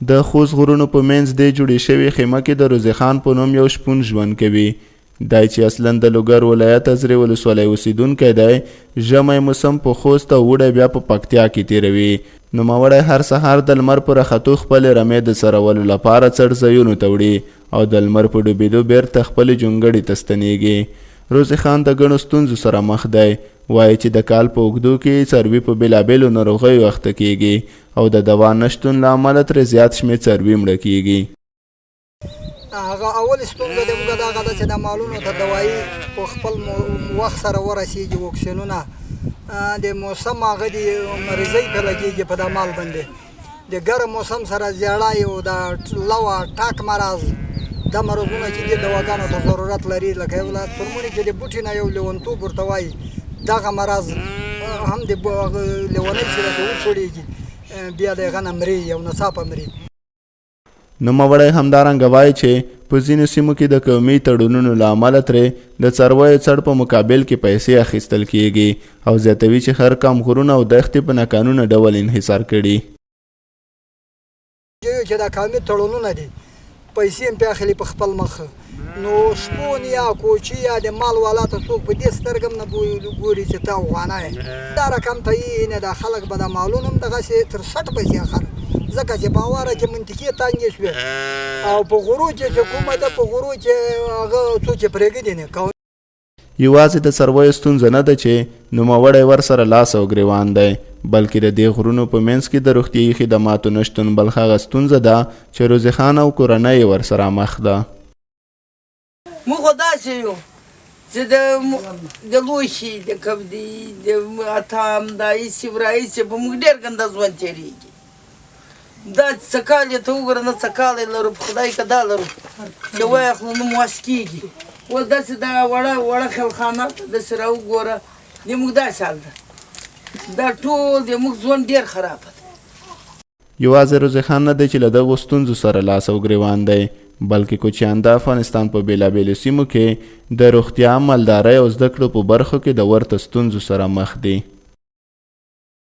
د خوست غرونو په منځ دې جوړې شوې خیمه کې د روزي خان په نوم یو شپون ژوند کوي. دی چې اصلا د لوګر ولایت ازرې ولسوالۍ اوسېدونکی دی، ژمی موسم په خوست او اوړی بیا په پکتیا کې تېروي. نوموړی هر سهار د لمر په راختو خپلې رمې د څرولو لپاره څړځایونو ته وړي او د لمر په ډوبېدو بېرته خپلې جونګړې ته ستنېږي. روزي خان د ګڼو ستونزو سره مخ دی، وایي چې د کال په اوږدو کې یې څاروي په بېلابېلو ناروغیو اخته کېږي او د دوا نه شتون له امله ترې زیات شمېر څاروي مړه کېږي. هغه اول ستونزه د موږ دغه ده چې د مالونو ته دوايي په خپل وخت سره ورسیږي، واکسینونه د موسم هغه دي، مریضۍ په لګیږي په دا مال باندې. د ګرم موسم سره زیړی او د لوه ټاک مرض، دا مرضونه چې دي دواګانو ته ضرورت لري. لکه یو له څرمنې کې د بوټي نه یو لیونتوب ورته وایي، دغه مرض هم د لیونۍ چې داسې وچوړېږي بیا د هغه نه مري، یو ناڅاپه مري. نوموړی همدارنګه وايي چې په ځینو سیمو کې د قومي تړونونو له امله ترې د څارویو څړ په مقابل کې پیسې اخیستل کېږي او زیاتوي چې هر قوم غرونه او دښتې په ناقانونه ډول انحصار کړي. چې دا قومي تړونونه دي، پیسې هم پرې اخلي په خپل مخ، نو شپون یا کوچي یا د مال والا ته څوک په دې سترګه هم نه ګوري چې ته افغانه یې. دا رقم ته یې نه دا خلک به دا مالونه هم دغسې تر 60 پیسې اخلي، ځکه چې په اواره کې منطقې تنګې شوې او په غرو کې چې کومه ده، په غرو کې هغه څوک چې پرېږدي نه. یوازې د څارویو ستونزه نه ده چې نوموړی ورسره لاس او ګریوان دی، بلکې د دې غرونو په منځ کې د روغتیايي خدماتو نشتون بل هغه ستونزه ده چې روزي خان او کورنۍ یې ورسره مخ ده. موږ خو داسې یو چې د لوښي د کبدي د اتام د ایسي ورایسي په موږ ډېر ګنده ژوند تېرېږي. دا څه کال یې ته وګوره، نه څه کالی لرو، په خدای که دا لرو چې وایې اخلو نو مو وس کېږي. اوس داسې دا وړه وړه خلخانه ته داسې را وګوره، د موږ داسې حال ده، دا ټول د موږ ژوند ډېر خراب دی. یوازې روزي خان نه دی چې له دغو ستونزو سره لاس او ګریوان دی، بلکې کوچیان د افغانستان په بېلابېلو سیمو کې د روغتیا، مالدارۍ او زده کړو په برخو کې د ورته ستونزو سره مخ دي.